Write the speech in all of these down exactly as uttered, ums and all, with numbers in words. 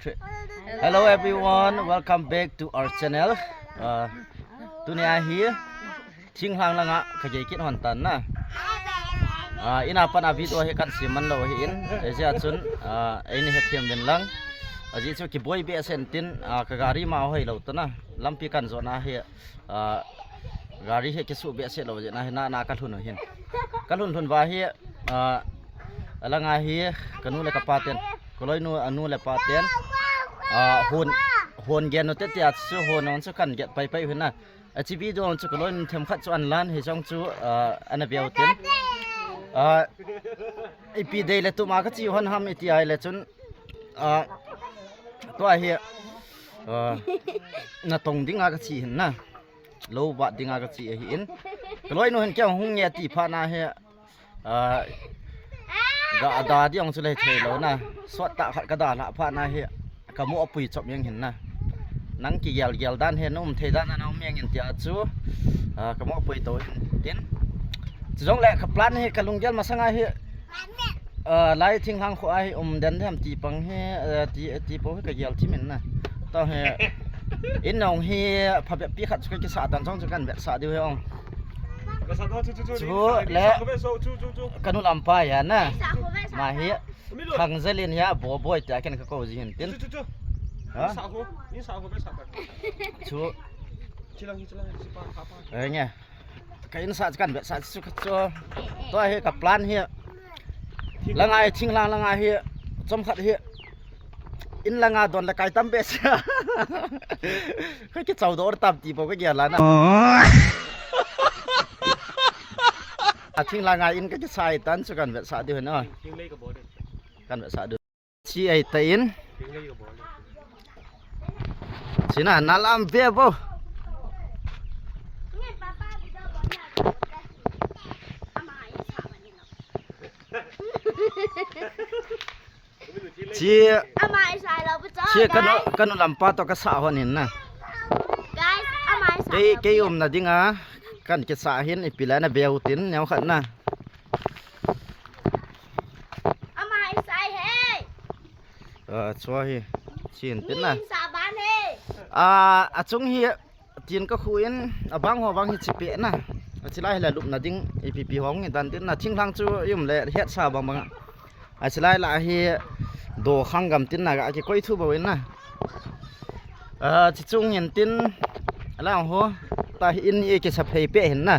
Hello everyone, welcome back to our channel. Uh, tunia hi thinglhang langa kagei kit hon tan na. Uh, ina pan a video hi kan siam man lou ahin. Ajeh chun, uh, eini hethem uvin lang. Ajeh chu kiboi behseh in tin, uh, ka gari ma hoi lou tan na. Lampi kan jot na hi, uh, gari hi kisu behseh lou jeh na hi na, na ka lhun u hin. Ka lhun lhun uva hi, uh, alanga hi kanu le kapa ten. Ka loinu anu le apa ten. Uh, hon, hon gen u te tia chu hon ong chu kan get pai pai u hin na. Achi video chu ka loinu themkhat chu an lan hi jong chu, uh, ana veu tin. Uh, ipi dei le tuma ka chi hon ham iti ai le chun, uh, tua hi, uh, natong dinga ka chi hin na. Lou vat dinga ka chi ahin. Ka loinu hin kei hung nge ti phat na hi, ah, ga da ding chu le thei lou na. Sot tah khat ka dalha phat na hi, ka mo apui chop jeng hin na. Nang kigel gel dan hi, na um thei dan na um jeng in tia chu, ah, ka mo apui to hin tin. Chujong le ka plan hi ka lunggel masanga hi, ah, lai thinglhang kho a hi um den dem ti pang hi, ah, ti, ti po hi ka gel thim in na. To hi, in nong hi phabep pi khat chu ka kisa dan jong chu kan vetsah diu hi ong. Ka sa to, chu, chu, chu, Chu ni sa, ni le sa ko ve so, chu, chu, chu. Ka nu lampa ya na. Sa ko ve, sa Ma ko. hi, Umi lo. Thang Zalin ya bo boi ta ken ka ko ji hin tin. Chu, chu, chu. Ha? Ni sa ko, ni sa ko ve sa ko. Chu. Chi lang, chi lang, chi pa, pa, pa. Eh, nge. Ka in sa kan vetsah chu ka chu. To hi ka plan hi. Langa hi thinglhang langa hi. Chomkhat hi. In langa don le kai tam behseh. Ka kichau do tam ti po ka gel la na. A thinglhanga in ka kisai tan chu kan vetsah diu na. Kan vetsah diu. Chi ai ta in. Chi na na lam ve bo. Chi, Ama isai lo bu cho, chi kanu, guys. Kanu lampa to ka sa hon in na. Guys, ama isai Kei, lo kei bu. Umna dinga kan kisa hin ipi le na veu tin neo khat na. Ama isai he. Ah, chua hi. Chin tin na. Ni sa ban he. Ah, achung hi. Tin ka khu in, abang ho bang hi chi pe na. Achi lai hi la lupna ding, ipi pi hong hi dan tin na. Thinglhang chu i um le, hetsa bang bang. Achi lai la hi, do khang gam tin na, ga kikoi thu bo in na. Ah, chi chung in tin, alang ho, ta hi in i kisa phei pe hin na.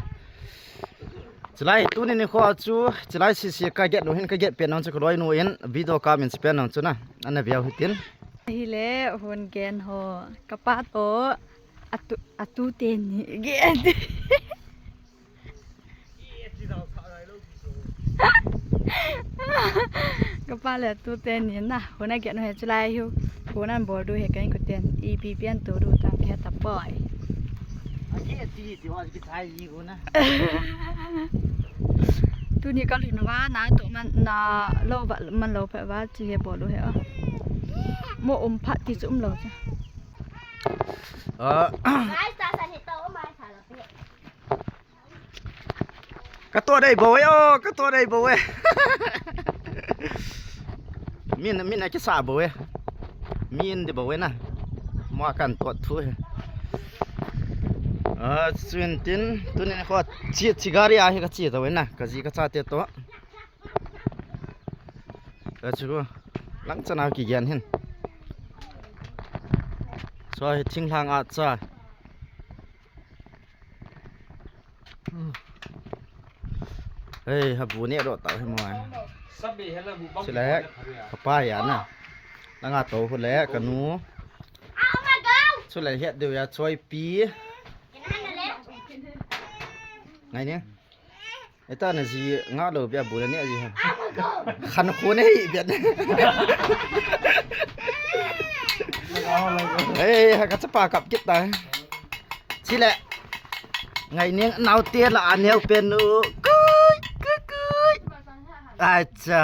Chi lai tuni nikho chu, chi lai sisi ka get nu hin ka get pe nong chu ka loinu in, video ka min chi pe nong chu na. Ana veu hi tin. Hi le, hon gen ho, ka pa to. Atu, atu teni. Ka pa le atu teni na, hon a gen he chu lai hu. Hon an bol du he kan ko ten. I pi pian tu du tam ke ta poi. Agi ti ti wa ki tai ji ko na. Tuni ka lin va na to man na lo va man lo pha va chi he bol du he. Mo um pha ti chu um lo cha. Ah. Guys, ta sa ni to mai sa lo. Ka to dei bo e, o, ka to dei bo e. Min, min a kisa bo e. Min de bo e na. Mo kan to thu e. Ah, chuin tin, tunin kho chi, chi gari a hi ka chi to e na. Ka ji ka cha te to. Ka chu lang chana ki gian hin. So hi thinglhang a cha. Hei, ha bu ne ro ta hi mo. Sile, ka pa ya na. Na nga to hu le, ka nu. Sile, het de ya choi pi. Ngai ne. Eta na ji nga lo bia bu le ne ji ha. Khan ko ne hi bia. Hei, ha ka chapa kap kit ta. Sile. Ngai ning nau te la a neo pen nu. Kui, kui, kui. Acha.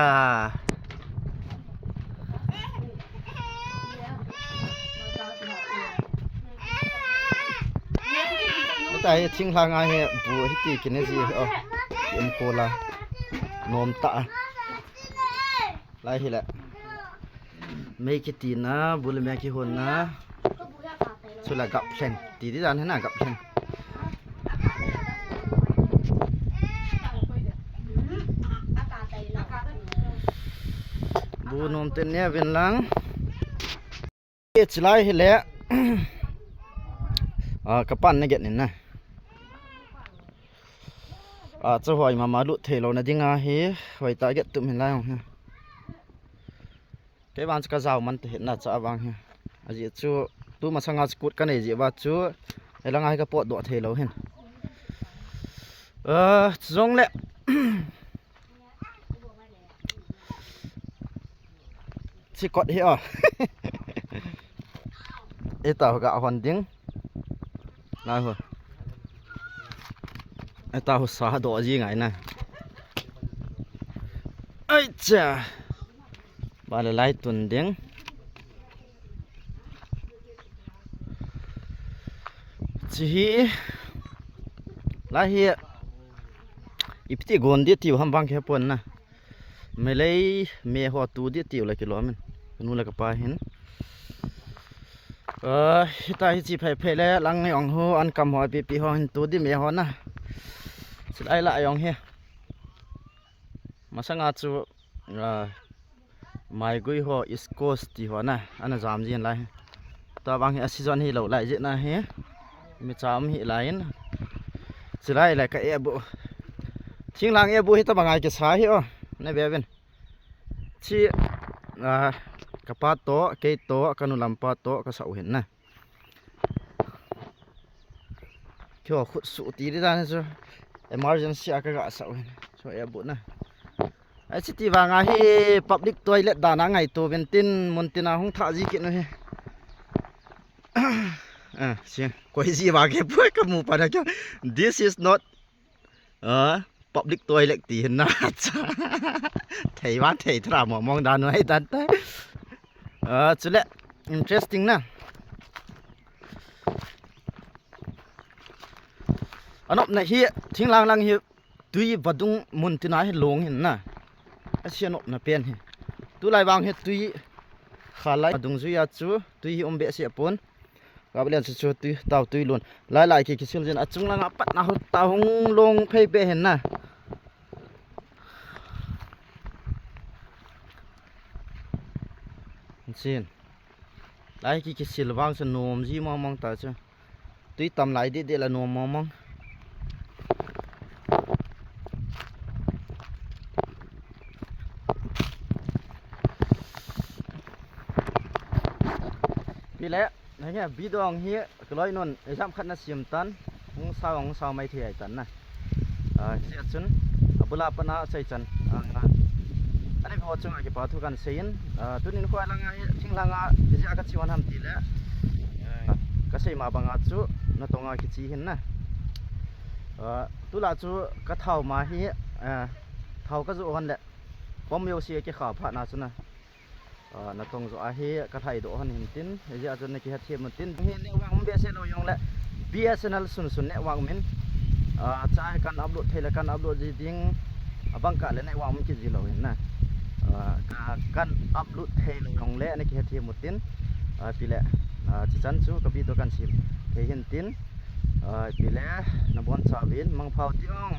Uta hi thinglhang a hi bu hi ti kine ji hi o. Em ko la. Nom ta. Lai hi le. Mei kitina, bu le mei kihonna. Chule gap lheng. Ti di dan hena gap lheng. Bu nom ten ne vin lang. Chilai hile. Ah, kapan na get nin na. Ah, chu hoi mama lut thei lou na dinga hi, hoi ta get tum hin lai hong hi. Kei vang chu ka jao man te hin na cha vang hi. Ajeh chu tu masanga chu kut ka nei jeh va chu, elanga hi ka pot doh thei lou hin. Ah, chu jong le. Chi kot hi o. Eta ga hon ding. Lai ho. Eta ho sa do ji ngai na. Ai cha. Ba le lai tun ding. Chi hi. Lai hi. Ipiti gon di tiu ham bang ke pon na. Melei me ho tu di tiu la kilom in. Nu la ka pa hin. Ah, hita hi chi phei phei le lang ngai ong ho an kam ho pi pi ho hin tu di me ho na. Silai la ong hi. Masanga chu, ah, maigui ho East Coast ti ho na. Ana jam jin lai. Tabang hi a season hi lou lai jeh na hi. Mi cham hi lai in. Chilai lai ka e bu. Thinglang e bu hi tabang ai kisa hi o. Na be ben. Chi, ah, ka pa to, kei to, ka nu lam pa to, ka sa u hin na. Kio khut su ti di dan chu. Emergency a ka ga sa u hin. So e bu na. Ai chi ti vang a hi public toilet dan a ngai to ben tin mun tin a hung tha ji kit nu hi. Ah, si. Koi ji va ke poi ka mu pa na kio. This is not, ah, public toilet ti hin na cha. Thei va thei thra mo mong dan vai dan ta. Ah, chule interesting na. Anop na hi thinglang lang hi tui vadung mun tina hi long hin na. Asi anop na pen hi. Tulai vang hi tui khalai adung jui a chu tui hi um be si apon. Ka belen chu chu tui tau tui lun. Lai lai ki kisil jin achung langa pat na hu ta hung long phei be hin na. Chin. Lai ki kisil vang chu nom ji mong mong ta chu. Tui tam lai di di la nom mong mong. Pi le, henge, bidong hi, kaloi nun, exam khat na sim tan, hung sao, hung sao mai thei ai tan na. Ah, sia chun, abula pana chai chan. Ah, ani pho chunga kipa thu kan seiyin. Ah, tunin khua langa hi, thing langa, ija ka chiwan ham ti le. Ah, ka sei ma banga chu, na tonga kichi hin na. Ah, tula chu ka thau ma hi, ah, thau ka ju hon le. Pom yo si ki kha pha na chu na. Ah, na tong jo ahi ka thai do hon hin tin. Ija chu na ki ha thiam tin. Hi ne wang be se lo yong le. B S N L sun sun ne wang min. Ah, cha kan upload thei le kan upload ji ding. Abang ka le ne wang min ki ji lo hin na. Ah, ka kan upload thei lo yong le na ki ha thiam tin. Ah, pi le. Ah, chi chan chu ka video kan sim. Thei hin tin. Ah, pi le. Na bon cha vin mang phau ti ong.